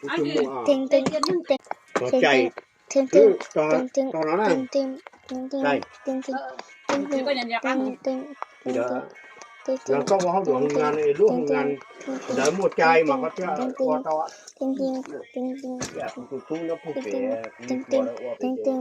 Kuv tsis muaj. Tog cai, tog no na. Cai. Los koj ua hauj lwm hoo nga, lub hoo nga ntawd muaj cai mas koj thiaj ua tau. Kuv tus tub nyob pug pem, kuv ua pem ces